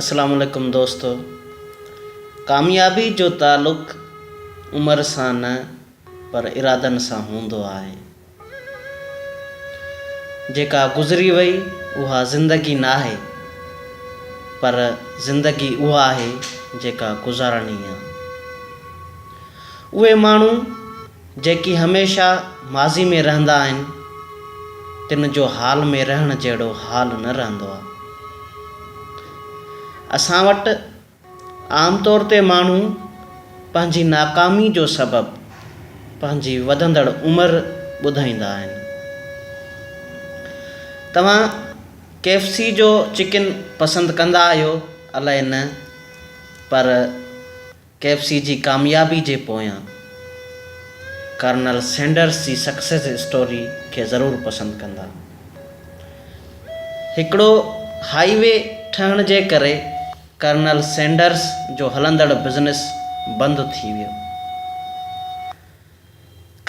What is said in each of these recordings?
السلام عليڪم دوستو ڪاميابي جو تعلق عمر سان نه پر ارادن سان هوندو آهي جيڪا گذري وئي اها زندگي ناهي پر زندگي اها آهي جيڪا گذارڻي آ اهي ماڻهو جيڪي هميشه ماضي ۾ رهندا آهن، تن جو حال ۾ رهڻ جهڙو حال نه رهندو آهي. اسان وٽ عام طور تي ماڻهو پنهنجي ناڪامي جو سبب پنهنجي وڌندڙ عمر ٻڌائيندا آهن. توهان ڪي ايف سي جو چڪن پسند ڪندا آهيو الائي نه پر ڪي ايف سي جي ڪاميابي جي پويان ڪرنل سينڊرس جي سڪسيس اسٽوري کي ضرور پسند ڪندا. هڪڙو هائي وي ٺهڻ جي ڪري ڪرنل سينڊرس جو هلندڙ بزنس بند ٿي ويو.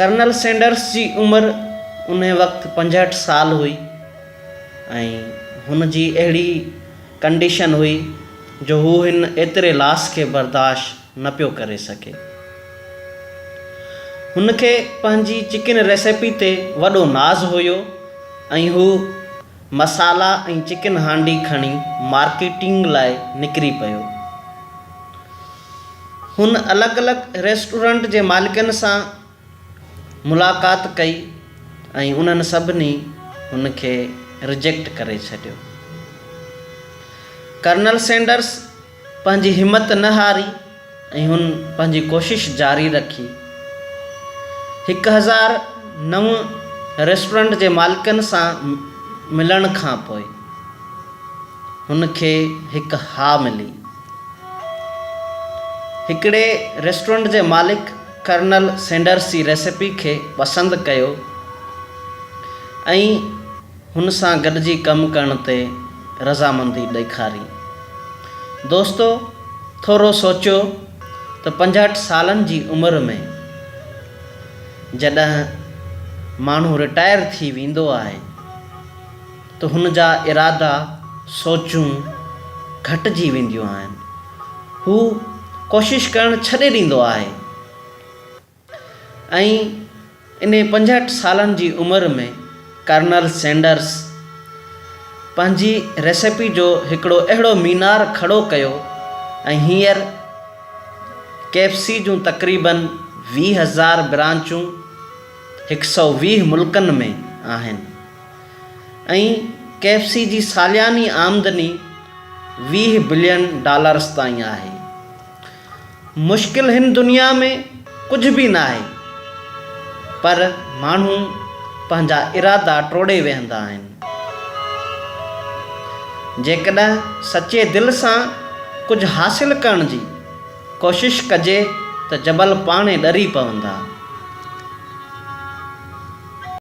ڪرنل سينڊرس جي عمر انهي وقت 65 سال هئي ۽ هن جي اهڙي ڪنڊيشن هئي جو هو هن ايتري لاس کي برداشت نه پيو ڪري سگهي. هن کي پنهنجي چڪن ريسيپي تي وڏو ناز هيو ۽ هو مصالحا ۽ چڪن هانڊي کڻي مارڪيٽنگ لاء نڪري پيو. هن الڳ الڳ ريسٽورنٽ جي مالڪن سان ملاقات ڪئي ۽ انهن سڀني هن کي رجيڪٽ ڪري ڇڏيو. ڪرنل سينڊرس پنهنجي همت نه هاري ۽ هن پنهنجي ڪوشش جاري رکي. 1009 ريسٽورنٽ جي مالڪن سان ملڻ کان پوء هن کي هڪ ها ملي. هڪڙي ريسٽورنٽ جي مالڪ ڪرنل سينڊرس جي ريسيپي کي پسند ڪيو ۽ هن سان گڏجي ڪم ڪرڻ تي رضامندي ڏيکاري. دوستو ٿورو سوچيو ته 65 سالن جي عمر ۾ جڏهن ماڻهو رٽائر ٿي ويندو آهي ته هن جا ارادا، سوچون گهٽجي وينديون آهن. هو ڪوشش ڪرڻ ڇڏي ڏيندو آهي ۽ انهي 65 سالن جي عمر ۾ ڪرنل سينڊرس پنهنجي ريسيپي جو هڪڙو اهڙو مينار کڙو ڪيو ۽ هينئر ڪي ايف سي جون تقريبن 20,000 برانچون 120 ملڪن ۾ آهن. ۽ ڪي ايف سي جي سالياني آمدني 20 بلين ڊالرز تائين آهي. مشڪل هن دنيا ۾ ڪجهه به ناهي پر ماڻهو پنهنجا ارادا ٽوڙي ويهندا آهن. جيڪڏهن سچي دل سان ڪجهه حاصل ڪرڻ جي ڪوشش ڪجي ته جبل پاڻهي ڏري پوندا.